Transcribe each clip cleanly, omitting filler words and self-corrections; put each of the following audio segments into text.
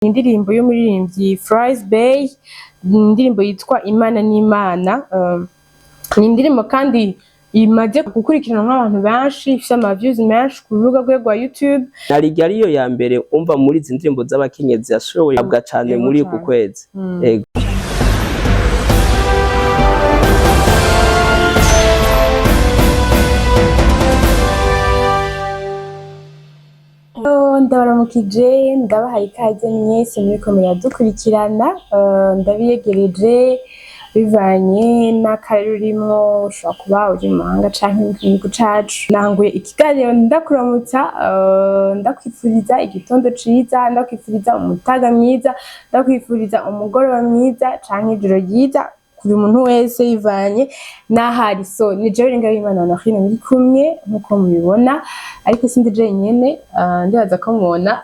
Indirimbo y'umuririmbyi Fries Bay, ni indirimbo yitwa Imana n'Imana. Ni indirimbo kandi imaze gukurikiranwa n'abantu benshi, ifise ama views menshi ku rubuga rwe rwa YouTube. Narirya ariyo ya mbere umva muri izi ndirimbo z'abakenyezi yashoboye abwa cane muri uku kwezi. Ego. Oh, ndabaramukije, ndabahaye ikaze mwese muriko muradukurikirana. Ndabiyegereje bivanye n'akarere urimwo, ushobora kuba uri mu mahanga canke mu gihugu cacu. Nanguye ikiganiro ndakuramutsa, ndakwifuriza igitondo ciza, ndakwifuriza umutaga mwiza, ndakwifuriza umugoroba mwiza canke ijoro ryiza kuri muntu wese bivanye n'ahari. So ni jewe Ringabimana Honorine muri kumwe nk'uko mubibona, ariko sindi jenyene. Ndibaza ko mubona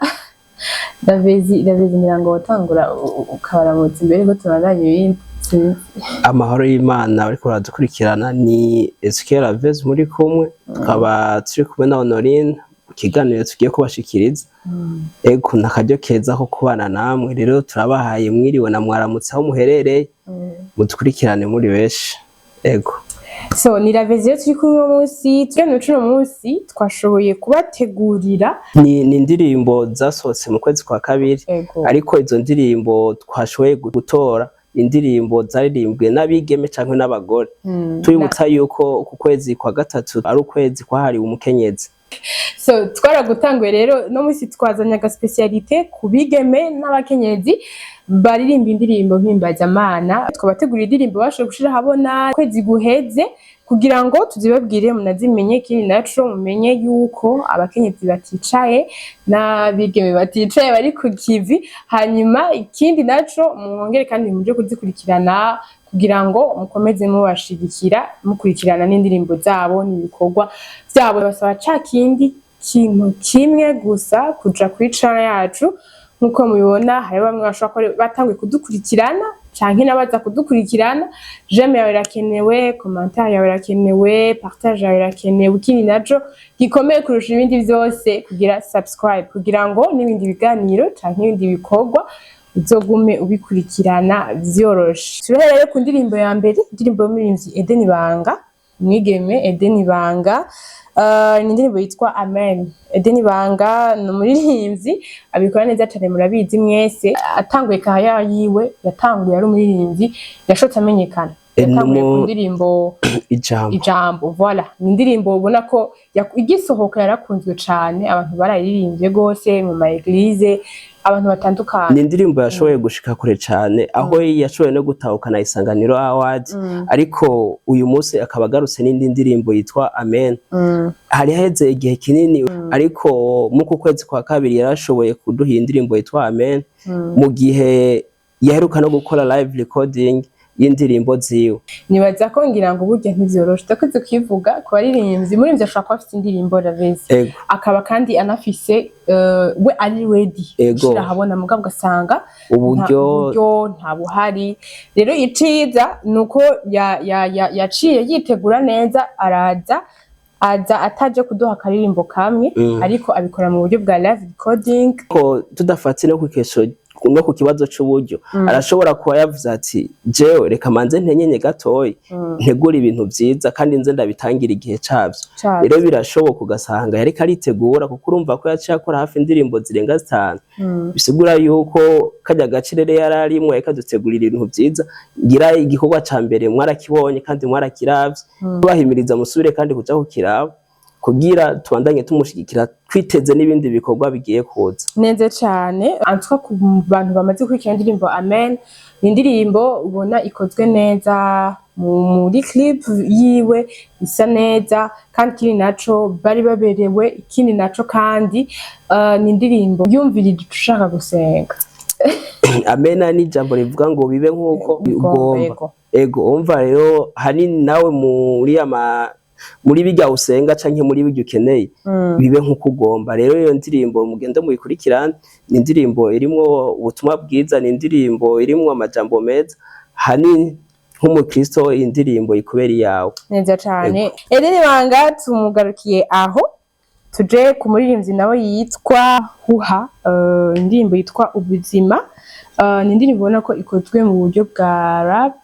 Davezi. Davezi, ngira ngo watangura ukabaramutsa imbere ko tubandanya ibindi. Sinzi. Amahoro y'Imana bariko baradukurikirana, ni Ezekiel Avez muri kumwe, tukaba turi kumwe na Honorine mu kiganiro tugiye kubashikiriza. Ego, nakaryo keza ko kubana namwe. Rero turabahaye mwiriwe na mwaramutse aho muherereye, mudukurikirane muri benshi. Ego. So ni Ravezi rero turi kumwe uno munsi. Ikiganiro c'uno munsi twashoboye kubategurira Ni indirimbo zasohotse mu kwezi kwa kabiri. Ariko izo ndirimbo twashoboye gutora, indirimbo zaririmbwe n'abigeme canke n'abagore. Tubibutsa yuko ku kwezi kwa gatatu ari ukwezi kwahariwe umukenyezi. So twaragutanguye rero, no munsi twazanye aga spécialité ku bigeme n'abakenyezi baririmba indirimbo mpimbazamana. Twabateguriye indirimbo bashoboye gushira ahabona kwezi guheze kugira ngo tuzibabwire munazimenye. Ikindi naco, mumenye yuko abakenyezi baticaye n'abigeme baticaye, bari ku kivi. Hanyuma ikindi naco, mwongere kandi muje kuzikurikirana kugira ngo mukomeze mubashigikira, mukurikirana n'indirimbo zabo n'ibikorwa vyabo. Basaba ca kindi kintu kimwe gusa, kuja kuri channel yacu. Nk'uko mubibona, hari bamwe bashobora kuba batanguye kudukurikirana canke n'abaza kudukurikirana. J'aime yawe irakenewe, commentaire yawe irakenewe, partage yawe irakenewe. Ikindi naco gikomeye kurusha ibindi vyose, kugira subscribe kugira ngo n'ibindi biganiro canke ibindi bikorwa uzogume ubikurikirana vyoroshe. Turahera rero ku ndirimbo ya mbere, indirimbo y'umuririmbyi Eden Banga, umwigeme Eden Banga. Ni indirimbo yitwa Amen. Eden Banga ni umuririmbyi abikora neza cane, murabizi mwese. Atanguye carrière yiwe, yatanguye ari umuririmbyi, yashotse amenyekana. Yatanguye ku ndirimbo Ijambo. Ijambo, voilà. Ni indirimbo ubona ko igisohoka yarakunzwe cane, abantu barayiririmbye gose mu ma église, abantu batandukanye. Ni indirimbo yashoboye gushika kure cane, aho yashoboye no gutahukana Isanganiro Award. Ariko uyu munsi akaba agarutse n'indi ndirimbo yitwa Amen. Hari haheze igihe kinini, ariko mu kwezi kwa kabiri yarashoboye kuduha iyi ndirimbo yitwa Amen, mu gihe yaheruka no gukora live recording y'indirimbo ziwe. Nibaza ko ngira ngo burya ntivyoroshe, ndakunze kukivuga ku baririmbyi. Umuririmbyi ashobora kuba afise indirimbo, Ravezi, akaba kandi anafise we ari ready gushira ahabona, mugabo ugasanga uburyo uburyo nta buhari. Rero iciza ni uko yaciye yitegura neza, araza, aza ataje kuduha akaririmbo kamwe, ariko abikora mu buryo bwa live recording. Ko tudafatse no ku kesho no ku kibazo c'uburyo, arashobora kuba yavuze ati: "Jewe reka manze ntenyenye gatoyi, ntegure ibintu vyiza kandi nze ndabitangira igihe cavyo." Cavyo. Rero birashoboka, ugasanga yariko aritegura, kuko urumva ko yaciye akora hafi indirimbo zirenga zitanu, bisigura yuko karya gace rero yari arimwo yariko adutegurira ibintu vyiza. Ngira igikorwa ca mbere mwarakibonye kandi mwarakiravye. Tubahimiriza musubire kandi kuja kukiraba kugira tubandanye tumushigikira, twiteze n'ibindi bikorwa bigiye kuza. Neza cane. Antwa ku bantu bamaze gukurikirana indirimbo Amen, ni indirimbo ubona ikozwe neza muri clip yiwe, isa neza. Kandi ikindi naco, bari baberewe. Ikindi naco kandi, ni indirimbo yumvirije ushaka gusenga. Amena ni ijambo rivuga ngo bibe nk'uko ugomba. Ego. Ego, umva rero hanini nawe muri ama muri bijya usenga canke muri bijya ukeneye, bibe nk'uko ugomba. Rero iyo ndirimbo mugende muyikurikirane, ni indirimbo irimwo ubutumwa bwiza, ni indirimbo irimwo amajambo meza. Hanini nk'umukristo, iyi ndirimbo ikubera iyawe. Neza cane. Eden Banga tumugarukiye aho. Tuje ku muririmbyi nawe yitwa Huha, indirimbo yitwa Ubuzima. Ni indirimbo ubona ko ikozwe mu buryo bwa rap.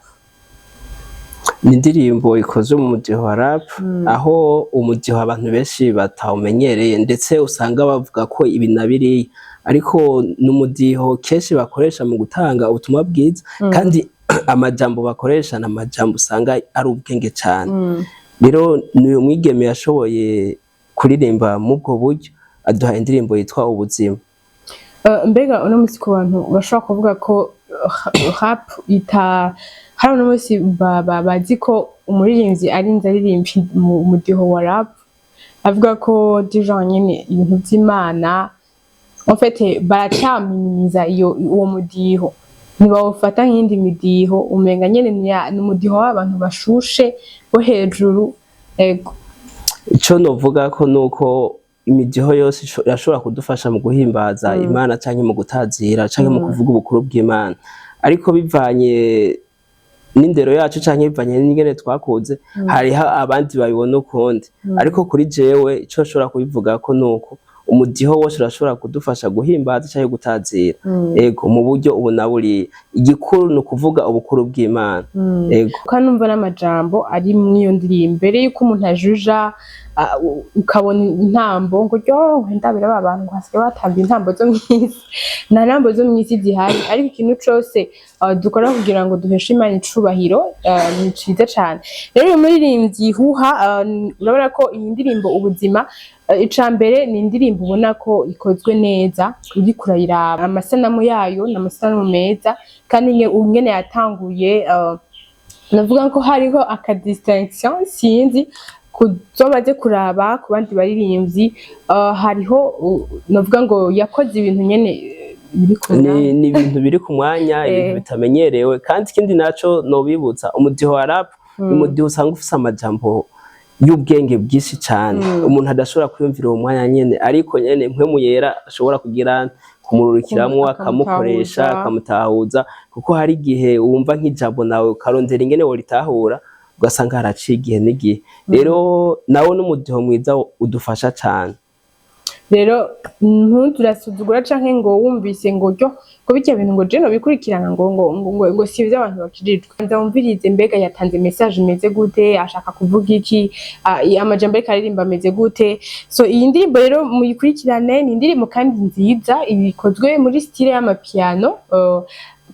Ni indirimbo ikozwe mu mudiho wa rap, aho umudiho abantu benshi batawumenyereye, ndetse usanga bavuga ko ibi na biriya, ariko ni umudiho kenshi bakoresha mu gutanga ubutumwa bwiza, kandi amajambo bakoresha ni amajambo usanga ari ubwenge cane. Rero ni uyu mwigeme yashoboye kuririmba mu ubwo buryo, aduha indirimbo yitwa Ubuzima. Mbega uno munsi ku bantu bashobora kuvuga ko rap ita hari, uno munsi bazi ko umuririmbyi arinze aririmba mu mudiho wa rap, avuga ko déjà nyene ibintu vy'Imana, en fait baracaminimiza iyo uwo mudiho, ntibawufata nk'iyindi midiho, umenga nyene ni umudiho w'abantu bashushe bo hejuru, ego. Ico novuga ko nuko imidiho yose irashobora kudufasha mu guhimbaza Imana, canke mu gutazira, canke mu kuvuga ubukuru bw'Imana, ariko bivanye n'indero yacu canke bivanye n'ingene twakuze, hariho abandi babibona ukundi. Ariko kuri jewe, ico nshobora kubivuga ko nuko umudiho wose urashobora kudufasha guhimbaza canke gutazira, ego, mu buryo ubu na buriya. Igikuru ni ukuvuga ubukuru bw'Imana, ego. Kandi numva n'amajambo ari mw'iyo ndirimbo, mbere yuko umuntu ajuja, ukabona intambo ngo ryo ndabira ba bantu ngo hasigaye batamba intambo zo mw'isi. Nta ntambo zo mw'isi zihari, ariko ikintu cose dukora kugira ngo duheshe Imana icubahiro, ni ciza cane. Rero uyu muririmbyi Huha, urabona ko iyi ndirimbo Ubuzima, ica mbere ni indirimbo ubona ko ikozwe neza. Uriko urayiraba, amasanamu yayo ni amasanamu meza, kandi ingene yatanguye, navuga ko hariho aka distinction, sinzi kuzobaze kuraba ku bandi baririmbyi, hariho navuga ngo yakoze ibintu nyene biri ku mwanya. Ni ibintu biri ku mwanya, ibintu bitamenyerewe. Kandi ikindi naco nobibutsa, umudiho wa rap ni umudiho usanga ufise amajambo y'ubwenge bwinshi cane, umuntu adashobora kwiyumvira uwo mwanya nyene, ariko nyene Mpwemu Yera ashobora kugira kumururikiramwo, akamukoresha, akamutahuza. Akamutahuza, kuko hari igihe wumva nk'ijambo nawe ukarondera ingene woritahura, ugasanga haraciye igihe n'igihe. Rero nawo n'umudiho mwiza udufasha cane. Rero ntuturasuzugura canke ngo wumvise ngo ryo ngo birya bintu ngo je nobikurikirana, ngo si ivy'abantu bakijijwe. Nza wumvirize, mbega yatanze message imeze gute, ashaka kuvuga iki, amajambo ariko aririmba ameze gute? So iyi ndirimbo rero muyikurikirane, ni indirimbo kandi nziza ikozwe muri style y'amapiano.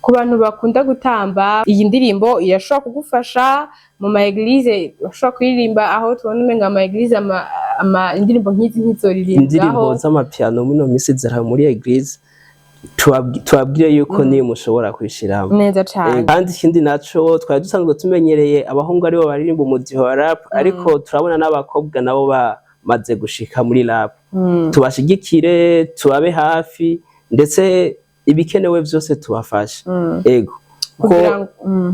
Ku bantu bakunda gutamba, iyi ndirimbo irashobora kugufasha mu ma église, bashobora kuririmba aho tubona umenga ama église ama indirimbo nk'izi Indirimbo ntizoririmbwaho. z'amapiano muri ino misi ziri muri église, tubabwire yuko niyo mushobora kuyishiramo. Neza cane. Kandi ikindi naco, twari dusanzwe tumenyereye abahungu aribo baririmba umudiho wa rap, ariko turabona n'abakobwa nabo bamaze gushika muri rap. Tubashigikire, tubabe hafi, ndetse ibikenewe vyose tubafashe, ego, kuko Kugira ngo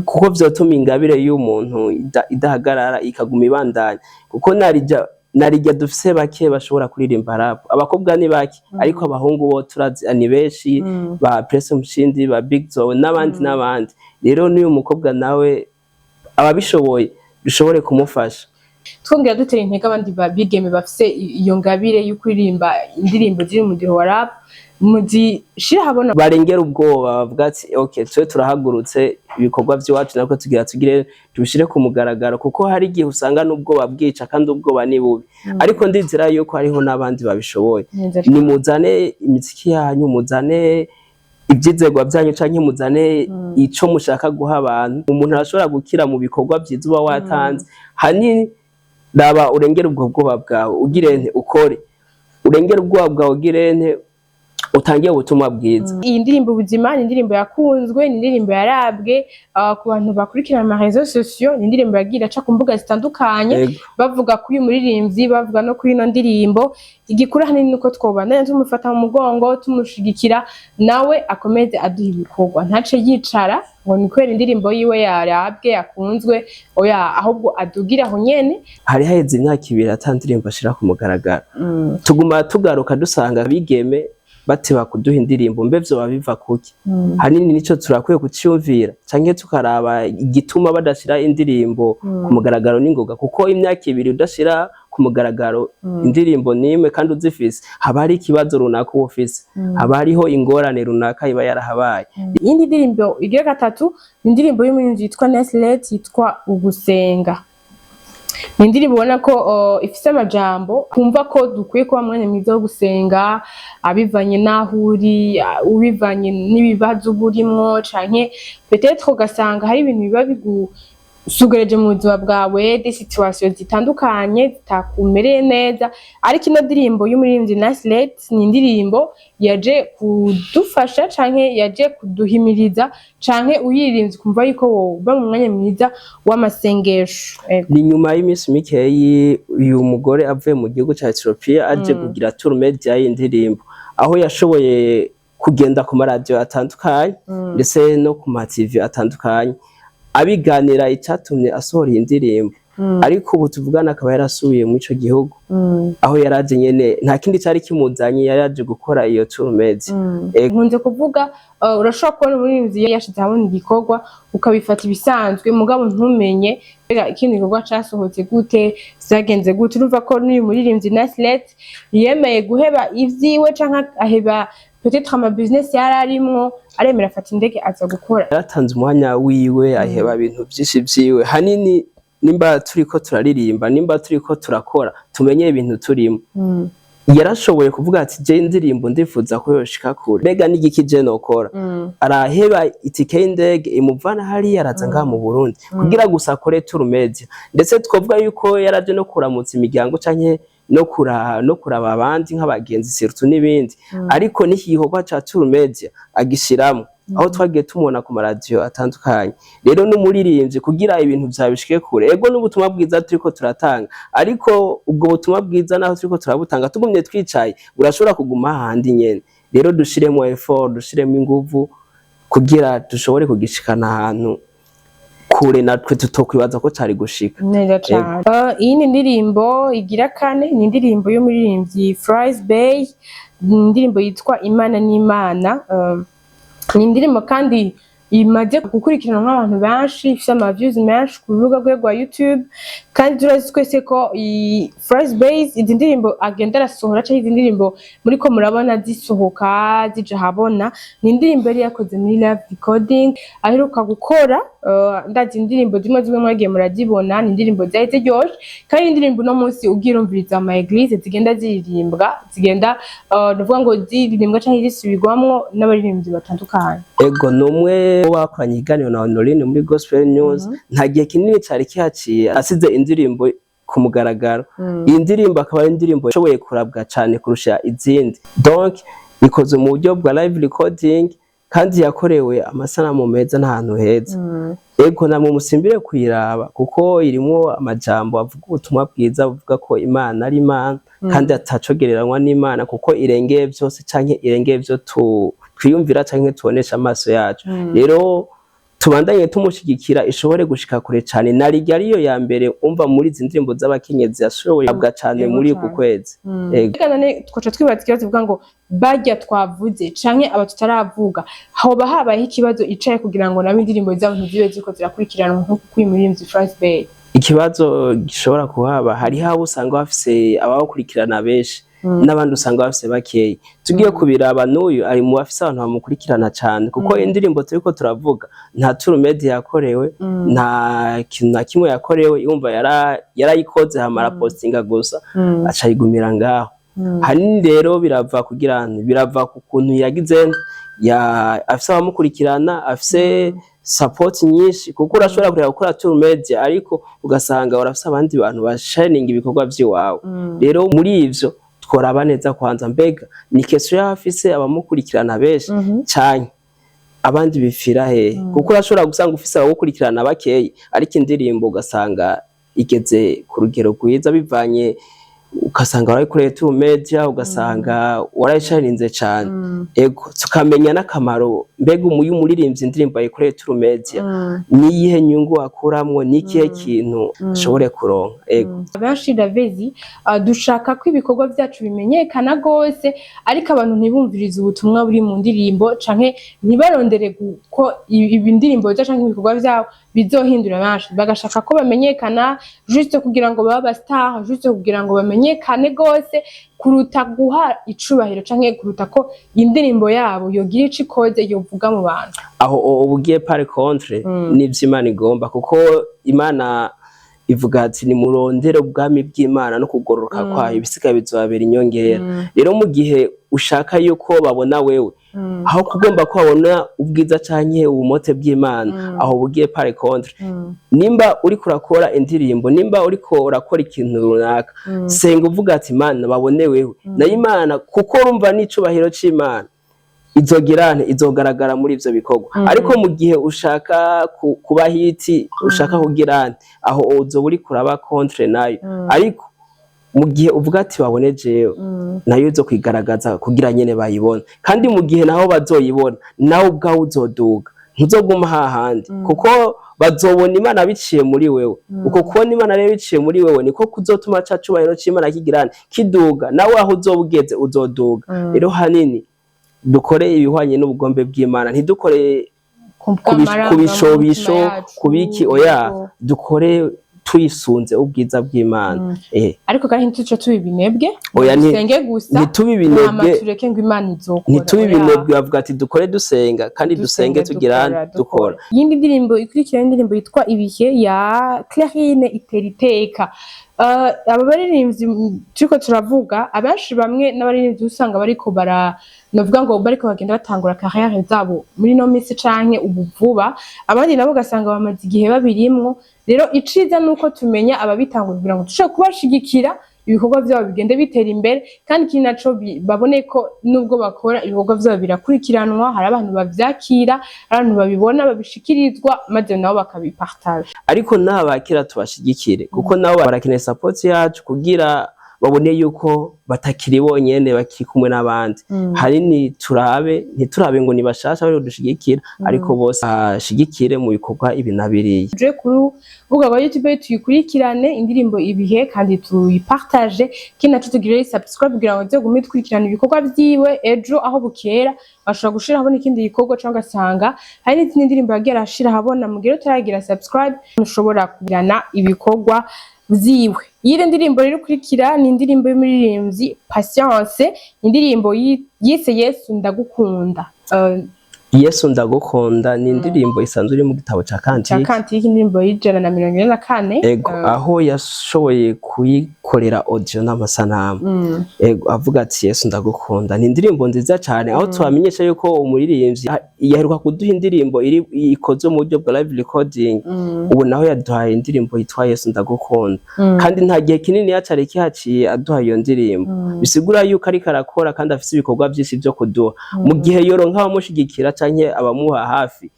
kuko vyotuma ingabire y'umuntu idahagarara, ikaguma ibandanya, kuko narijya dufise bake bashobora kuririmba rap. Abakobwa ni bake, ariko abahungu bo turazi ni benshi, ba Presse Mushindi, ba Big Zoe n'abandi n'abandi. Rero n'uyu mukobwa nawe ababishoboye dushobore kumufasha. Twongera dutera intege abandi bigeme bafise iyo ngabire yo kuririmba indirimbo ziri mu mudiho wa rap, muzishire ahabona. Barengera ubwoba, bavuga ati: "Okay, twe turahagurutse, ibikorwa by'iwacu nako tugira tugire tubishire ku mugaragaro," kuko hari igihe usanga n'ubwoba bwica, kandi ubwoba ni bubi. Ariko ndizera yuko hariho n'abandi babishoboye. Neza cane. Nimuzane imiziki yanyu, muzane ivyizerwa byanyu, canke muzane ico mushaka guha abantu. Umuntu arashobora gukira mu bikorwa vyiza uba watanze. Hanini raba urengere ubwo bwoba bwawe, ugire nte, ukore, urengere ubwoba bwawe, ugire nte, utangiye ubutumwa bwiza. Iyi ndirimbo Ubuzima ni indirimbo yakunzwe, ni indirimbo yarabwe ku bantu bakurikirana ama réseaux sociaux, ni indirimbo yagiye iraca ku mbuga zitandukanye, bavuga kuri uyu muririmbyi, bavuga no kuri ino ndirimbo. Igikuru ahanini nuko twobandanya tumufata mu mugongo, tumushigikira, nawe akomeze aduha ibikorwa, ntace yicara ngo ni kubera indirimbo yiwe yarabwe, yakunzwe. Oya, ahubwo adugire aho nyene. Hari haheze imyaka 2 ata ndirimbo ashira ku mugaragaro. Tuguma tugaruka dusanga abigeme bateba kuduha indirimbo. Mbe vyoba biva kuki? Hanini nico turakwiye kuciyumvira, canke tukaraba igituma badashira indirimbo ku mugaragaro n'ingoga, kuko imyaka 2 udashira ku ku mugaragaro indirimbo n'imwe kandi uzifise, haba hari ikibazo runaka uba ufise, haba hariho ingorane runaka iba yarahabaye. Iyindi ndirimbo igira gatatu ni indirimbo y'umuririmbyi yitwa Neslet, yitwa Ugusenga. Ni indirimbo ubona ko ifise amajambo kumva ko dukwiye kuba mwanya mwiza wo gusenga, abivanye n'aho uri, ubivanye n'ibibazo uba urimwo, canke peut-être ugasanga hari ibintu biba bigusugereje mu buzima bwawe, des situations zitandukanye zitakumereye neza. Ariko ino ndirimbo y'umuririmbyi Naslet ni indirimbo yaje kudufasha canke yaje kuduhimiriza, canke uyiririmbye ukumva yuko woba mu mwanya mwiza w'amasengesho. Ego. Ni nyuma y'iminsi mikeyi uyu mugore avuye mu gihugu ca Ethiopia aje kugira tour media y'indirimbo, aho yashoboye kugenda ku maradiyo atandukanye ndetse no ku ma TV atandukanye, abiganira icatumye asohora iyi ndirimbo. Ariko ubu tuvugana akaba yarasubiye muri ico gihugu aho yaraje nyene, nta kindi cari kimuzanye, yari yaje gukora iyo tour media. Nkunze kuvuga, urashobora kubona umuririmbyi iyo yashize ahabona igikorwa ukabifata ibisanzwe, mugabo ntumenye mbega ikindi gikorwa casohotse gute, vyagenze gute. Urumva ko n'uyu muririmbyi Naslet yemeye guheba ivyiwe canke aheba peut-être ama business yari arimwo, aremera afata indege aza gukora. Yaratanze umwanya wiwe, aheba ibintu vyinshi vyiwe. Hanini nimba turiko turaririmba, nimba turiko turakora, tumenye ibintu turimo. Yarashoboye kuvuga ati: "Je indirimbo ndifuza ko yoshika kure, mbega n'igiki je nokora?" Araheba itike y'indege imuvana hariya, araza ngaha mu Burundi kugira gusa akore tour media. Ndetse twovuga yuko yaraje no kuramutsa imiryango canke no kuraba abandi nk'abagenzi surtout n'ibindi, ariko n'iki gikorwa ca tour media agishiramwo, aho twagiye tumubona ku maradiyo atandukanye. Rero n'umuririmbyi kugira ibintu vyabishike kure, ego n'ubutumwa bwiza turiko turatanga, ariko ubwo butumwa bwiza naho turiko turabutanga, tugumye twicaye burashobora kuguma hahandi nyene. Rero dushiremo effort, dushiremo inguvu kugira dushobore kugishikana ahantu kure natwe tutokwibaza ko cari gushika. Neza cane. Iyi ni indirimbo igira kane, ni indirimbo y'umuririmbyi Fries Bay, ni indirimbo yitwa Imana n'Imana. Ni indirimbo kandi imaze gukurikiranwa n'abantu benshi, ifise ama views menshi ku rubuga rwe rwa YouTube. Kandi turazi twese ko iyi Fries Bay, izi ndirimbo agenda arasohora canke izi ndirimbo muriko murabona zisohoka zija ahabona, ni indirimbo yari yakoze muri live recording aheruka gukora. Ndazi indirimbo zimwe zimwe mwagiye murazibona, ni indirimbo zari ziryoshe. Kandi indirimbo uno munsi ugiye urumviriza ama église zigenda ziririmbwa, zigenda nuvuga ngo ziririmbwa canke zisubirwamwo n'abaririmbyi batandukanye. Ego, ni umwe bakoranye ikiganiro na Honorine muri Gospel News. Nta gihe kinini cari kihaciye asize indirimbo ku mugaragaro. Iyi ndirimbo akaba ari indirimbo ishoboye kurabwa cane kurusha izindi. Donc ikozwe mu buryo bwa live recording kandi yakorewe amasanamu meza n'ahantu heza. Ego, namwe musimbire kuyiraba kuko irimwo amajambo avuga ubutumwa bwiza, buvuga ko Imana ari Imana kandi atacogereranywa n'Imana, kuko irengeye vyose canke irengeye vyo twiyumvira canke tubonesha amaso yacu. Rero tubandanye tumushigikira ishobore gushika kure cane, na rirya ariyo ya mbere umva muri izi ndirimbo z'abakenyezi yashoboye kurabwa cane muri uku kwezi. Ego. Reka none twaca twibaza ikibazo tuvuga ngo barya twavuze canke aba tutaravuga, hoba habayeho ikibazo icaye kugira ngo nabo indirimbo zabo ntizibe ziriko zirakurikiranwa nk'uko kuri muririmbyi France Bay? Ikibazo gishobora kuhaba, hariho abo usanga bafise ababakurikirana benshi n'abandi usanga bafise bakeyi. Tugiye kubiraba, n'uyu ari mu bafise abantu bamukurikirana cane, kuko indirimbo turiko turavuga nta tour media yakorewe, nta kintu na kimwe yakorewe. Yumva yarayikoze hama arapostinga gusa, aca ayigumira ngaho. Hanini rero birava kugira birava ku kuntu yagize ya afise abamukurikirana, afise support nyinshi, kuko urashobora kureba gukora tour media ariko ugasanga urafise abandi bantu basharinga ibikorwa vy'iwawe. Rero muri ivyo tworaba neza kwanza, mbega ni question y'abafise abamukurikirana benshi canke abandi bifira hehe? Kuko urashobora gusanga ufise abagukurikirana bakeyi, ariko indirimbo ugasanga igeze ku rugero rwiza bivanye Ugasanga warayikoreye tu media, ugasanga warayisharinze cane. Ego, tukamenya n'akamaro, mbega umuyu umuririmbyi indirimbo ayikoreye tu media, niyihe nyungu akuramwo, n'ikihe kintu ashobore kuronka? Ego. Benshi ravezi dushaka ko ibikorwa byacu bimenyekana gose, ariko abantu ntibumvirize ubutumwa buri mu ndirimbo, canke ntibarondere ko ibi ndirimbo zacu canke ibikorwa vyabo bizohindura benshi. Bagashaka ko bamenyekana juste kugira ngo babe aba star, juste kugira ngo bamenyekane gose, kuruta guha icubahiro canke kuruta ko indirimbo yabo yogira ico ikoze, yovuga mu bantu. Aho uba ugiye par contre n'ivyo Imana igomba, kuko Imana ivuga ati: "Nimurondere ubwami bw'Imana no kugororoka kwayo, ibisigaye bizobabera inyongera." Rero mu gihe ushaka yuko babona wewe, aho kugomba ko babona ubwiza canke ubumote bw'Imana, aho bugiye par contre. Nimba uriko urakora indirimbo, nimba uriko urakora ikintu runaka, senga uvuga ati: "Imana, babone wewe." Nayo Imana, kuko urumva n'icubahiro c'Imana izogirane izogaragara muri ivyo bikorwa. Ariko mu gihe ushaka kuba hit, ushaka kugirane, aho uzoba uriko uraba contre nayo. Ariko mu gihe uvuga ati: "Babone jewe", nayo izo kwigaragaza kugira nyene bayibone. Kandi mu gihe naho bazoyibona, nawe ubwawe uzoduga, ntuzoguma hahandi, kuko bazobona Imana biciye muri wewe. Uko kubona Imana rero biciye muri wewe niko kuzotuma ca cubahiro c'Imana kigirane kiduga, nawe aho uzoba ugeze uzoduga. Rero hanini dukore ibihwanye n'ubugombe bw'Imana, ntidukore ku bishobisho, ku biki, oya, dukore tuyisunze ubwiza bw'Imana. Ariko kandi ntituce tuba ibinebwe. Oya, dusenge gusa, ntitube hama ibinebwe. Tureke ngo Imana izokora. Ntitube Oya. ibinebwe. Bavuga ati: "Dukore dusenga kandi dusenge tugira dukora." Iyindi ndirimbo ikurikira, indirimbo yitwa Ibihe ya Clarine Itera Iteka. Aba baririmbyi turiko turavuga, abenshi bamwe n'abaririmbyi usanga bariko bara, novuga ngo bariko bagenda batangura carrière zabo muri no minsi canke ubu vuba, abandi nabo ugasanga bamaze igihe babirimwo. Rero iciza nuko tumenya ababitangura kugira ngo dushobore kubashigikira, ibikorwa vyabo bigende bitera imbere. Kandi ikindi naco, babone ko nubwo bakora, ibikorwa vyabo birakurikiranwa, hari abantu bavyakira, hari abantu babibona, babishikirizwa, maze nabo bakabipartage. Ariko n'abakira tubashigikire, kuko nabo barakeneye support yacu kugira babone yuko batakiri bonyene, bakiri kumwe n'abandi. Hanini turabe, ntiturabe ngo ni bashasha bari dushigikira, ariko bose bashigikire mu bikorwa ibi na biriya. Tuje ku rubuga rwa YouTube tuyikurikirane indirimbo Ibihe kandi tuyipartage. Ikindi naco, tugire subscribe kugira ngo tugume dukurikirana ibikorwa vyiwe. Ejo aho bukera bashobora gushira habona ikindi gikorwa, cyangwa ugasanga hari n'izindi ndirimbo yagiye arashira habona. Mugihe utaragira subscribe, ntushobora kugirana ibikorwa vyiwe. Iyi ndirimbo rero ikurikira ni indirimbo y'umuririmbyi Patience, indirimbo yise Yesu Ndagukunda. Yesu Ndagukunda ni indirimbo isanzwe iri mu gitabo ca ca Kantike. Kantike, indirimbo y'144. Ego, aho yashoboye kuyikorera audio n'amasanamu. Ego, avuga ati: "Yesu ndagukunda." Ni indirimbo nziza cyane, aho tubamenyesha yuko umuririmbyi yaheruka kuduha indirimbo iri ikozwe mu buryo bwa live recording. Ubu naho yaduhaye indirimbo yitwa Yesu Ndagukunda, kandi nta gihe kinini yacari kihaciye aduha iyo ndirimbo. Bisigura yuko ariko arakora kandi afise ibikorwa byinshi byo kuduha. Mu gihe yoronka abamushigikira canke abamuha hafi,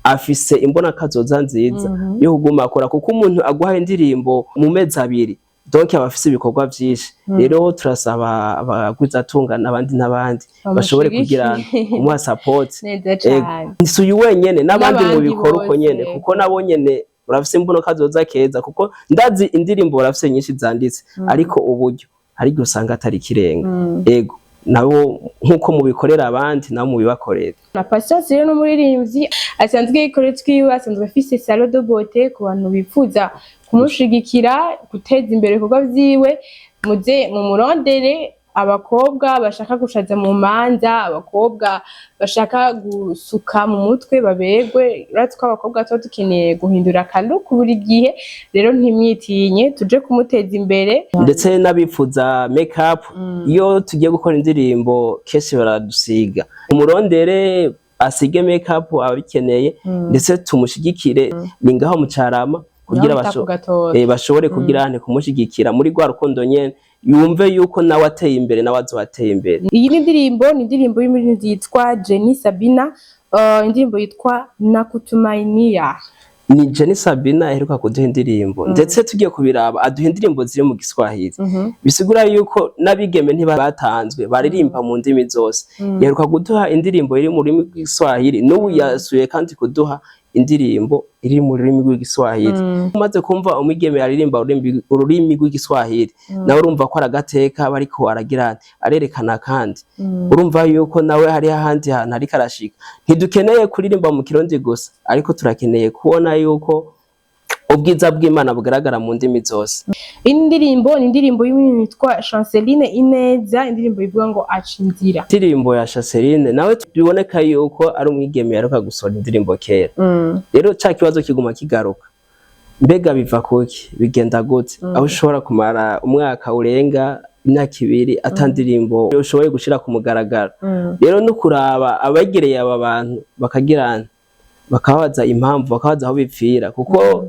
afise imbonakazoza nziza yo kuguma akora, kuko umuntu aguha indirimbo mu mezi 2, donc aba afise ibikorwa vyinshi. Rero turasaba abagwizatunga n'abandi n'abandi bashobore kugira kumuha support. Neza cane. Si uyu wenyene, n'abandi mu N'abandi bikora uko bose. nyene, kuko nabo nyene barafise imbonokazoza keza, kuko ndazi indirimbo barafise nyinshi zanditse, ariko uburyo hari igihe usanga atari ikirenga. Ego, nabo nkuko mubikorera abandi, nabo mubibakorera. Na Patience rero n'umuririmbyi asanzwe yikorera twiwe, asanzwe afise salon de beauté. Ku bantu bifuza kumushigikira, guteza imbere ibikorwa vyiwe, muze mumurondere. Abakobwa bashaka gushaza mu manza, abakobwa bashaka gusuka mu mutwe baberwe, uretse ko abakobwa tuba dukeneye guhindura aka look buri gihe. Rero ntimwitinye, tuje kumuteza imbere. Ndetse n'abifuza make up, iyo tugiye gukora indirimbo kenshi baradusiga. Umurondere asige make up ababikeneye, ndetse tumushigikire. Ni ngaho mu Carama, kugira Naho bita ku gatoki. Bashobore kugira ante kumushigikira muri rwa rukundo nyene, yumve yuko nawe ateye imbere, nawe azoba ateye imbere. Iyi ni indirimbo, ni indirimbo y'umuririmbyi yitwa Jenny Sabina, indirimbo yitwa Nakutumainia. Ni Jenny Sabina aheruka kuduha indirimbo, ndetse tugiye kubiraba aduha indirimbo ziri mu Giswahili, bisigura yuko n'abigeme ntibatanzwe, baririmba mu ndimi zose. Yaheruka kuduha indirimbo iri mu rurimi rw'Igiswahili, n'ubu yasuye kandi kuduha indirimbo iri mu rurimi rw'Igiswahili. Umaze kumva umwigeme aririmba ururimi rw'Igiswahili, nawe urumva ko ari agateka bariko aragira, arerekana, kandi urumva yuko nawe hari ahandi hantu ariko arashika. Ntidukeneye kuririmba mu Kirundi gusa, ariko turakeneye kubona yuko ubwiza bw'Imana bugaragara mu ndimi zose. Indirimbo ni indirimbo y'umuntu yitwa Chanceline Ineza, indirimbo ivuga ngo "Aca inzira". Indirimbo ya Chanceline nawe biboneka yuko ari umwigeme yaruka gusohora indirimbo kera. Rero ca kibazo kiguma kigaruka: mbega biva kuki, bigenda gute aho ushobora kumara umwaka urenga, imyaka 2, ata ndirimbo ushoboye gushira ku mugaragaro? Rero no kuraba abegereye aba bantu bakagirana, bakababaza impamvu, bakabaza aho bipfira, kuko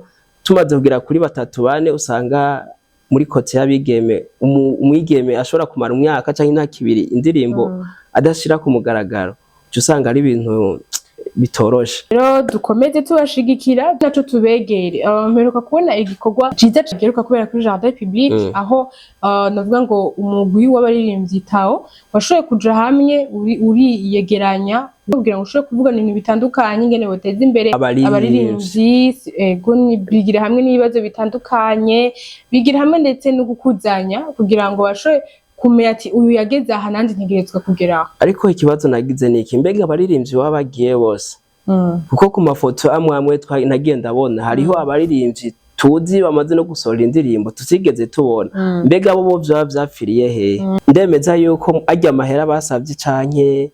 tumaze kugera kuri batatu, bane, usanga muri côté y'abigeme umwigeme ashobora kumara umwaka canke imyaka 2 indirimbo adashira ku mugaragaro, uca usanga ari ibintu bitoroshe. Rero dukomeze tubashigikira, naco tubegere. Mperuka kubona igikorwa ciza giheruka kubera kuri Jardin Public, aho navuga ngo umugwi w'abaririmbyi Tao washoboye kuja hamwe, uriyegeranya kugira ngo ushobore kuvugana ibintu bitandukanye, ingene boteza imbere abaririmbyi. Abaririmbyi, ego, bigira hamwe n'ibibazo bitandukanye, bigira hamwe ndetse no gukuzanya kugira ngo bashobore kumenya ati uyu yageze aha, nanje ntegerezwa kugera aha. Ariko ikibazo nagize ni iki: mbega abaririmbyi baba bagiye bose? Kuko ku mafoto amwe amwe nagiye ndabona hariho abaririmbyi tuzi bamaze no gusohora indirimbo tutigeze tubona. Mbega bo vyoba vyapfiriye hehe? Ndemeza yuko arya amahera basavye canke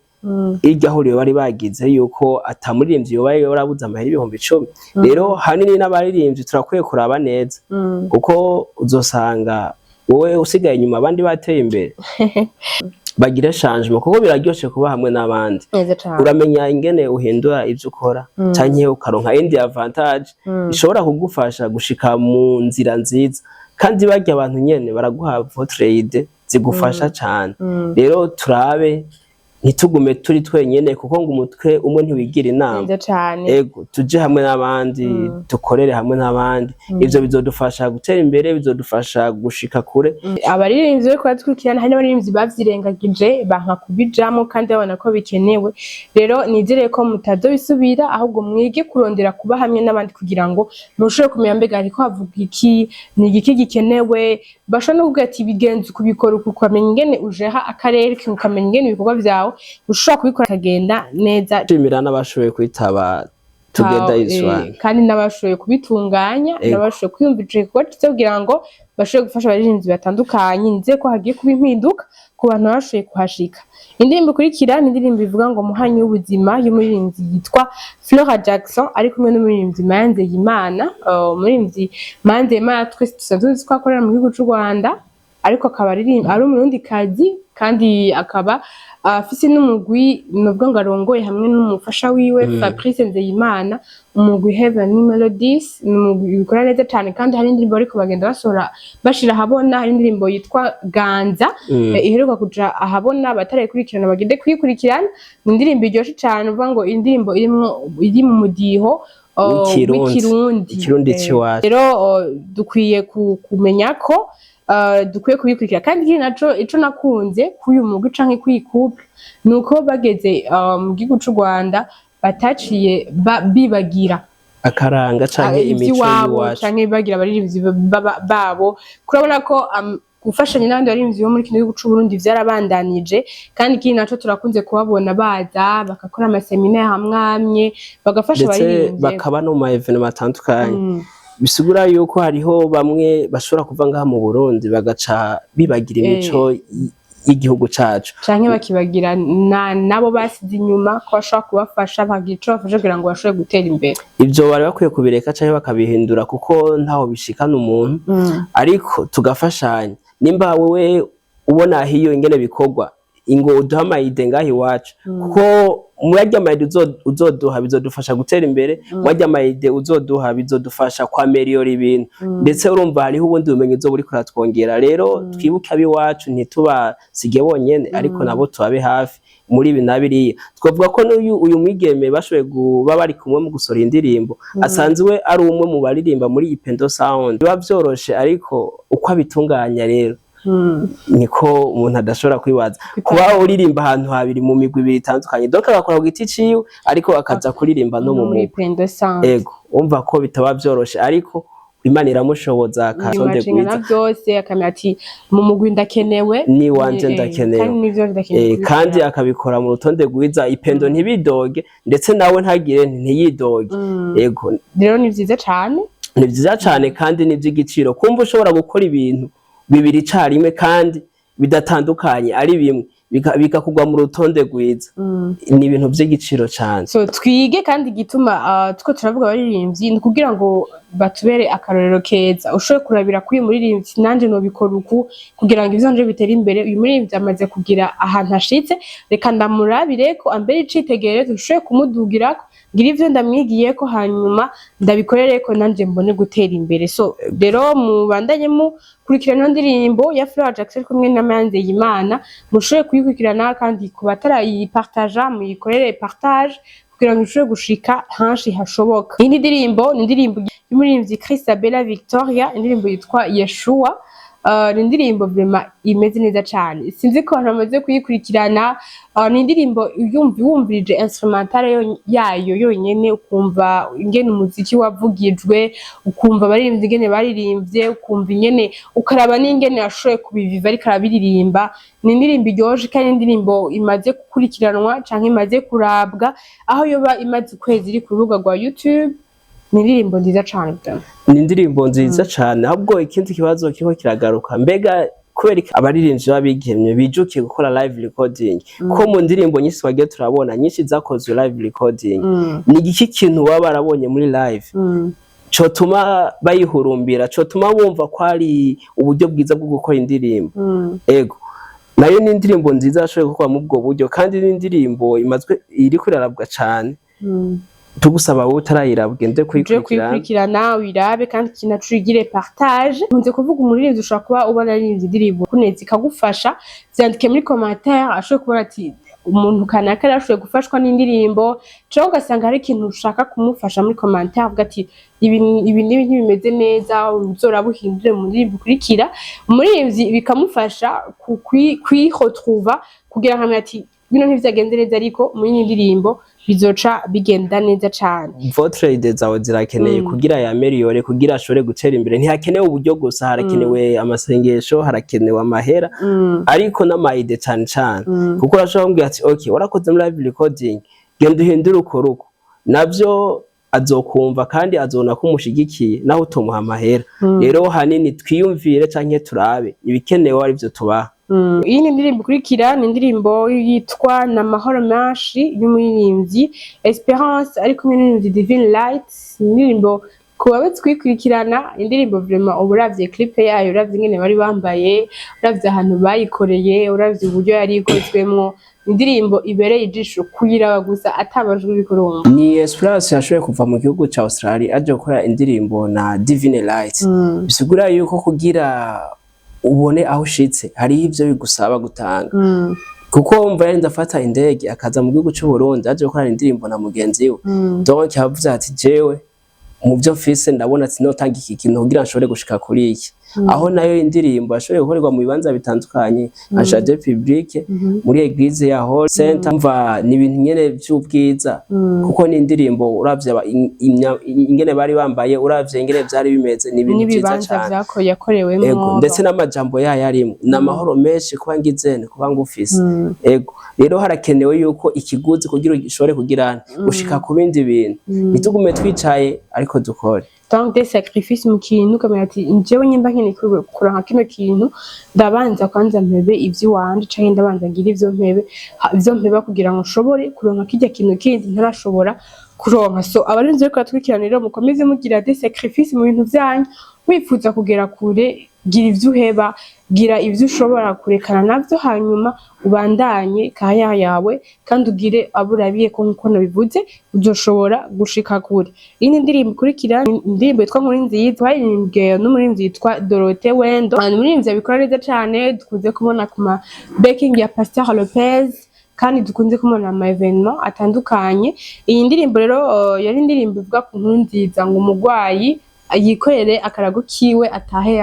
irya huriro bari bagize, yuko ata muririmbyi yoba yarabuze amahera 10,000. Rero hanini n'abaririmbyi turakwiye kuraba neza, kuko uzosanga wowe usigaye inyuma, abandi bateye imbere. Bagire changement, kuko biraryoshe kuba hamwe n'abandi. Neza cane. Uramenya ingene uhindura ivyo ukora, canke ukaronka indi avantage ishobora kugufasha gushika mu nzira nziza, kandi barya abantu nyene baraguha votre idée zigufasha cane. Rero turabe ntitugume turi twenyene, kuko ngo umutwe umwe ntiwigira inama. Neza cane. Ego, tuje hamwe n'abandi, dukorere hamwe n'abandi, ivyo bizodufasha gutera imbere, bizodufasha gushika kure. Abaririmbyi bariko baradukurikirana, hari n'abaririmbyi bavyirengagije banka kubijamwo kandi babona ko bikenewe. Rero nizere ko mutazobisubira, ahubwo mwige kurondera kuba hamwe n'abandi kugira ngo mushobore kumenya mbega hariko havuga iki, ni igiki gikenewe. Bashobora no kuvuga ati bigenze ukubikora uku, ukamenya ingene ujeha akarere, ukamenya ingene ibikorwa vyawe ushobora kubikora bikagenda neza. Nshimira n'abashoboye kwitaba Together is One. Kandi n'abashoboye kubitunganya, n'abashoboye kwiyumva ico gikorwa ciza kugira ngo bashobore gufasha abaririmbyi batandukanye. Nizeye ko hagiye kuba impinduka ku bantu bashoboye kuhashika. Indirimbo ikurikira ni indirimbo ivuga ngo "Muhanyi w'ubuzima", y'umuririmbyi yitwa Flora Jackson ari kumwe n'umuririmbyi Manzeyimana. Umuririmbyi Manzeyimana twese dusanzwe tuzi ko akorera mu gihugu c'u Rwanda, ariko akaba ari umurundikazi, kandi akaba afise n'umugwi novuga ngo arongoye hamwe n'umufasha wiwe Fabrice Nzeyimana, umugwi Heaven Melodies. Ni umugwi bikora neza cane, kandi hari indirimbo bariko bagenda basohora bashira ahabona. Hari indirimbo yitwa "Ganza" iheruka kuja ahabona, batarayikurikirana bagende kuyikurikirana. Ni indirimbo iryoshe cane, uvuga ngo indirimbo irimwo iri mu mudiho w'ikirundi. W'ikirundi. Ikirundi c'iwacu. Rero dukwiye kumenya ko dukwiye kubikurikira. Kandi ikindi naco ico nakunze k'uyu mugwi canke kw'iyi couple ni uko bageze mu gihugu c'u Rwanda bataciye bibagira akaranga canke imico ivy'iwabo y'iwacu, canke bibagira abaririmbyi babo. Kurabona ko gufashanya n'abandi baririmbyi bo muri kino gihugu c'u Burundi vyarabandanije. Kandi ikindi naco, turakunze kubabona baza bagakora ama séminaire hamwe amwe, bagafasha ndetse abaririmbyi. Bakaba no mu ma événements atandukanye. Bisigura yuko hariho bamwe bashobora kuva ngaha mu Burundi bagaca bibagira imico y'igihugu cacu, canke bakibagira nabo basize inyuma, ko bashobora kubafasha, bakagira ico bafasha kugira ngo bashobore gutera imbere. Ivyo bari bakwiye kubireka canke bakabihindura, kuko ntaho bishikana umuntu. Ariko tugafashanya, nimba wewe ubona hiyo ingene bikorwa, ingo uduha ama idées ngaha iwacu, kuko murarya ama idées uzoduha bizodufasha gutera imbere, murarya ama idées uzoduha bizodufasha kwaméliorer ibintu, ndetse urumva hariho ubundi bumenyi uzoba uriko uratwongera. Rero twibuke ab'iwacu, ntitubasige bonyene, ariko nabo tubabe hafi. Muri ibi na biriya, twavuga ko n'uyu uyu mwigeme bashoboye kuba bari kumwe mu gusohora indirimbo, asanzwe ari umwe mu baririmba muri Ipendo Sound. Biba vyoroshe, ariko uko abitunganya rero niko umuntu adashobora kwibaza kuba uririmba ahantu habiri, mu migwi ibiri itandukanye. Donc agakora ku giti ciwe, ariko akaza kuririmba no mu muri mugwi. Pendo Sound. Ego, umva ko bitaba vyoroshe, ariko Imana iramushoboza akatonde Imacinga gwiza. Na byose akamenya ati mu mugwi ndakenewe. Niwanje ndakenewe. Kandi nivyo ndakenewe kubikora. Kandi akabikora mu rutonde rwiza, Ipendo ntibidoge, ndetse nawe ntagire ntiyidoge. Ego. Rero ni vyiza cane. Ni vyiza cane kandi ni ivy'igiciro kumva ushobora gukora ibintu bibiri icarimwe kandi bidatandukanye, ari bimwe, bikakugwa mu rutonde rwiza. Ni ibintu vy'igiciro cane. So twige kandi igituma tuko turavuga abaririmbyi ni kugira ngo batubere akarorero keza. Ushobore kurabira kuri uyu muririmbyi, nanje nobikora uku kugira ngo ivyanje bitere imbere. Uyu muririmbyi amaze kugira ahantu ashitse, reka ndamurabire ko ambere icitegererezo, nshobore kumudugirako, ngira ivyo ndamwigiyeko, hanyuma ndabikorereko nanje mbone gutera imbere. So rero mubandanye mukurikirana ino ndirimbo ya Flora Jackson kumwe na Manzeyimana, mushobore kuyikurikirana, kandi ku batarayipartaja muyikorere partage kugira ngo ishobore gushika henshi hashoboka. Iyi ndirimbo ni indirimbo y'umuririmbyi Christabella Victoria, indirimbo yitwa Yeshua. Ni indirimbo vraiment imeze neza cane, sinzi ko abantu bamaze kuyikurikirana. Ni indirimbo yumva wumvirije instrumental yayo yonyene, ukumva ingene umuziki wavugijwe, ukumva abaririmbyi ingene baririmbye, ukumva ingene, ukaraba n'ingene yashoboye kubiviva ariko arabiririmba. Ni indirimbo iryoshe kandi indirimbo imaze gukurikiranwa canke imaze kurabwa, aho yoba imaze ukwezi iri ku rubuga rwa YouTube. Ni indirimbo nziza cane vraiment. Ni indirimbo nziza cane. Ahubwo ikindi kibazo kiriko kiragaruka: mbega kubera iki abaririmbyi b'abigemye bijukiye gukora live recording, ko mu ndirimbo nyinshi twagiye turabona, nyinshi zakozwe live recording? Ni igiki kintu baba barabonye muri live cotuma bayihurumbira, cotuma bumva ko ari uburyo bwiza bwo gukora indirimbo? Ego, nayo ni indirimbo nziza yashoboye gukora muri ubwo buryo, kandi ni indirimbo imazwe iriko irarabwa cane. Tugusaba wowe utarayiraba, ugende uje kuyikurikirana. Kuyikurikirana, uyirabe, kandi ikintu ugire partage. Nkunze kuvuga, umuririmbyi ushobora kuba ubona aririmbye indirimbo kuneza ikagufasha, vyandike muri commentaire, ashobore kubona ati umuntu kanaka yarashoboye gufashwa n'indirimbo, canke ugasanga hari ikintu ushaka kumufasha muri commentaire, avuga ati ibi ibi n'ibi ntibimeze neza, uzoraba uhindure mu ndirimbo ikurikira. Umuririmbyi bikamufasha kwiretrouva kugira ngo amenye ati bino ntivyagenze neza, ariko muri iyi ndirimbo bizoca bigenda neza cane. Votre idée zawe zirakeneye kugira yaméliore, kugira ashobore gutera imbere. Ntihakenewe uburyo gusa, harakenewe amasengesho, harakenewe amahera, ariko n'ama idées cane cane, kuko urashobora kumbwira ati okay, warakoze muri live recording, genda uhindure ukore uko, navyo azokumva kandi azobona ko umushigikiye naho utomuha amahera. Rero hanini twiyumvire canke turabe ibikenewe arivyo tubaha. Iyi ni indirimbo ikurikira, ni indirimbo yitwa Namahoro Menshi y'umuririmbyi Esperance ari kumwe n'umuririmbyi Divine Light. Ni indirimbo ku babazi kuyikurikirana, indirimbo vraiment uba uravye clip yayo, uravye ingene bari bambaye, uravye ahantu bayikoreye, uravye uburyo yari ikozwemwo, indirimbo ibereye ijisho kuyiraba gusa atamajwi uriko urumva. Ni Esperance yashoboye kuva mu gihugu ca Australia aje gukora indirimbo na Divine Light. Bisigura yuko kugira ubone aho ushitse hariho ivyo bigusaba gutanga, kuko mva yarinze afata indege akaza mu gihugu c'u Burundi aje gukora indirimbo na mugenzi we. Donc yavuze ati jewe mu byo mfise ndabona ati notanga iki kintu kugira nshobore gushika kuri iki. Aho nayo indirimbo yashoboye gukorerwa mu bibanza bitandukanye, nka jardin public, muri église ya Hall Center. Mva ni ibintu nyene vy'ubwiza, kuko ni indirimbo uravye ingene bari bambaye, uravye ingene vyari bimeze, ni ibintu vyiza n'ibibanza cane. Yakorewemwo. Ego, ndetse n'amajambo yayo arimo ni amahoro menshi, kuba ngizene, kuba ngufise. Ego, rero harakenewe yuko ikiguzi kugira ushobore kugira gushika ku bindi bintu, ntitugume twicaye ariko dukore. Donc des sacrifices mu kintu, ukamenya ati njyewe nyimba nkeneye kuronka kino kintu, ndabanza kwanza mpebe ivy'iwanje, canke ndabanza ngire ivyo mpebe, ivyo mpeba kugira ngo nshobore kuronka kirya kintu kindi ntarashobora kuronka. So abarinzi bariko baratwikirana rero, mukomeze mugira des sacrifices mu bintu vyanyu. Wifuza kugera kure, gira ivyo uheba, gira ivyo ushobora kurekana navyo, hanyuma ubandanye carrière yawe, kandi ugire abo urabiyeko. Nkuko nabivuze, uzoshobora gushika kure. Iyi ni indirimbo ikurikira, ni indirimbo yitwa Nkuru Nziza, baririmbwe n'umuririmbyi yitwa Dorothée Wendo. Ni umuririmbyi abikora neza cane, dukunze kubona ku ma backing ya Pasteur Lopez. Kandi dukunze kumubona mu ma événements atandukanye. Iyi ndirimbo rero yari indirimbo ivuga ku nkuru nziza, ngo umugwayi yikorere akarago kiwe atahe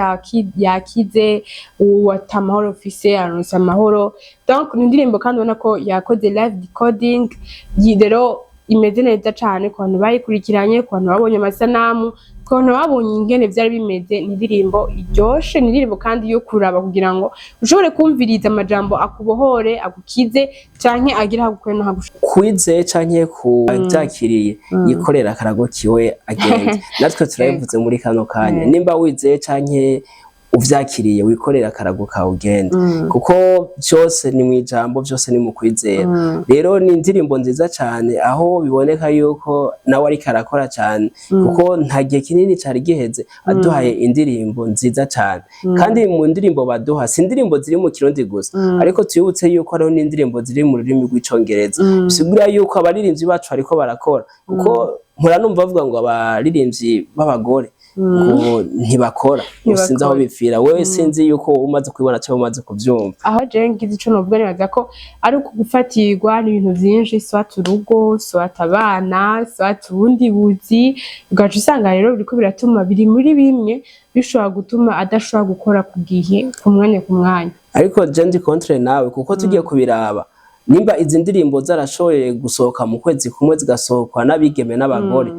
yakize, uwata amahoro ufise aronse amahoro. Donc ni indirimbo kandi ubona ko yakoze live recording. Rero imeze neza cane ku bantu bayikurikiranye, ku bantu babonye amasanamu, ku bantu babonye ingene vyari bimeze. Ni indirimbo iryoshe, ni indirimbo kandi yo kuraba kugira ngo ushobore kumviriza amajambo akubohore, agukize canke agire aho agukuye no hagushika. Kwizeye canke ku byakiriye, yikorera akarago kiwe agende. Natwe turabivuze muri kano kanya: nimba wizeye canke uvyakiriye, wikorera akarago kawe ugende, kuko byose ni mu ijambo, byose ni mu kwizera. Rero ni indirimbo nziza cyane, aho biboneka yuko nawe ariko arakora cyane, kuko nta gihe kinini cari giheze aduhaye indirimbo nziza cyane. Kandi mu ndirimbo baduha, si indirimbo ziri mu Kirundi gusa, ariko twibutse yuko hariho n'indirimbo ziri mu rurimi rw'Icongereza. Bisigura yuko abaririmbyi bacu bariko barakora, kuko mpora numva bavuga ngo abaririmbyi b'abagore ngo ntibakora. Sinzi aho bipfira. Wewe sinzi yuko umaze kubibona cyangwa umaze kuvyumva. Aho jewe ngize ico novuga, nibaza ko ari uku gufatirwa n'ibintu vyinshi, soit urugo, soit abana, soit ubundi buzi, ugaca usanga rero biriko biratuma, biri muri bimwe bishobora gutuma adashobora gukora ku gihe, ku mwanya ku mwanya. Ariko je ndi contre nawe, kuko tugiye kubiraba, nimba izi ndirimbo zarashoboye gusohoka mu kwezi kumwe, zigasohokwa n'abigeme n'abagore,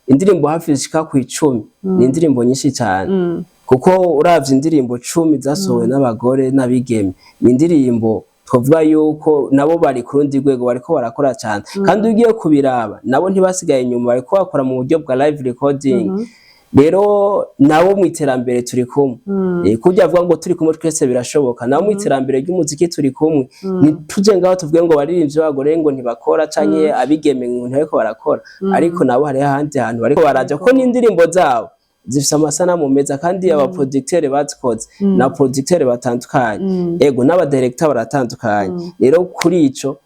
indirimbo hafi zishika ku 10, ni indirimbo nyinshi cyane, kuko uravye indirimbo 10 zasohowe n'abagore n'abigeme, ni indirimbo twavuga yuko nabo bari ku rundi rwego, bariko barakora cyane. Kandi ugiye kubiraba, nabo ntibasigaye inyuma, bariko bakora mu buryo bwa live recording. Rero nabo mu iterambere turi kumwe. Kurya avuga ngo turi kumwe twese birashoboka, nabo mu iterambere ry'umuziki turi kumwe. Ntituje ngaho tuvuge ngo abaririmbyi b'abagore ngo ntibakora, canke abigeme ngo ntibariko barakora, ariko nabo hariho ahandi hantu bariko baraja, kuko n'indirimbo zabo zifise amasanamu meza, kandi aba producteur bazikoze na producteur batandukanye, ego, n'aba directeur baratandukanye. Rero kuri ico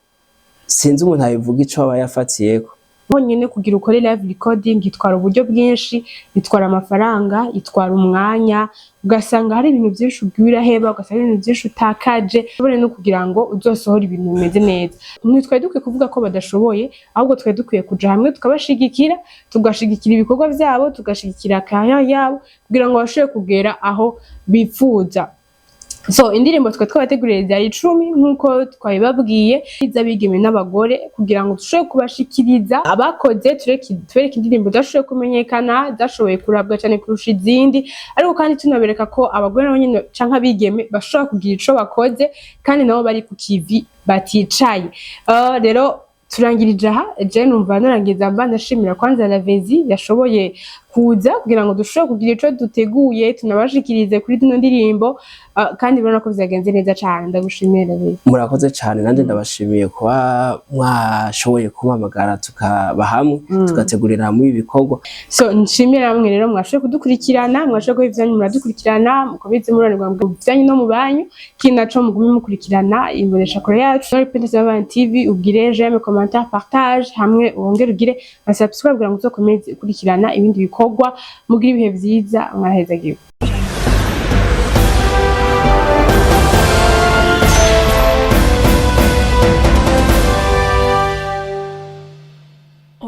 sinzi umuntu abivuga ico aba yafatiyeko. Honyine kugira ukore live recording itwara uburyo bwinshi, itwara amafaranga, itwara umwanya, ugasanga hari ibintu byinshi ugiye uraheba, ugasanga hari ibintu byinshi utakaje ubone no kugira ngo uzosohore ibintu bimeze neza. Ntitwari dukwiye kuvuga ko badashoboye, ahubwo twari dukwiye kuja hamwe tukabashigikira, tugashigikira ibikorwa vyabo, tugashigikira carrière yabo kugira ngo bashobore kugera aho bifuza. So indirimbo twe twabateguriye zari 10 nk'uko twabibabwiye, iz'abigeme n'abagore, kugira ngo dushobore kubashikiriza abakoze, tubereke indirimbo zashoboye kumenyekana, zashoboye kurabwa cyane kurusha izindi, ariko kandi tunabereka ko abagore nabo nyene canke abigeme bashobora kugira ico bakoze, kandi nabo bari ku kivi, baticaye. Rero turangirije aha. Je numva narangiza mba ndashimira kwanza Lavezi yashoboye kuza kugira ngo dushobore kugira ico duteguye tunabashikirize kuri zino ndirimbo, kandi urabona ko vyagenze neza cane. Ndagushimiye, Lavezi. Murakoze cyane, nanjye ndabashimiye kuba mwashoboye kumpamagara, tukaba hamwe, tugategurira hamwe ibikorwa. So nshimire namwe rero mwashoboye kudukurikirana, mwashoboye kuba ivyanyu muradukurikirana, mukomeze muroranirwa mu vyanyu no mu banyu. Ikindi naco, mugume mukurikirana imboneshakure yacu Repentance Abantu TV, ugire j'aime, commentaire, partage, hamwe wongere ugire na subscribe kugira ngo uzokomeze ukurikirana ibindi bikorwa. Mugire ibihe vyiza, mwahezagiwe.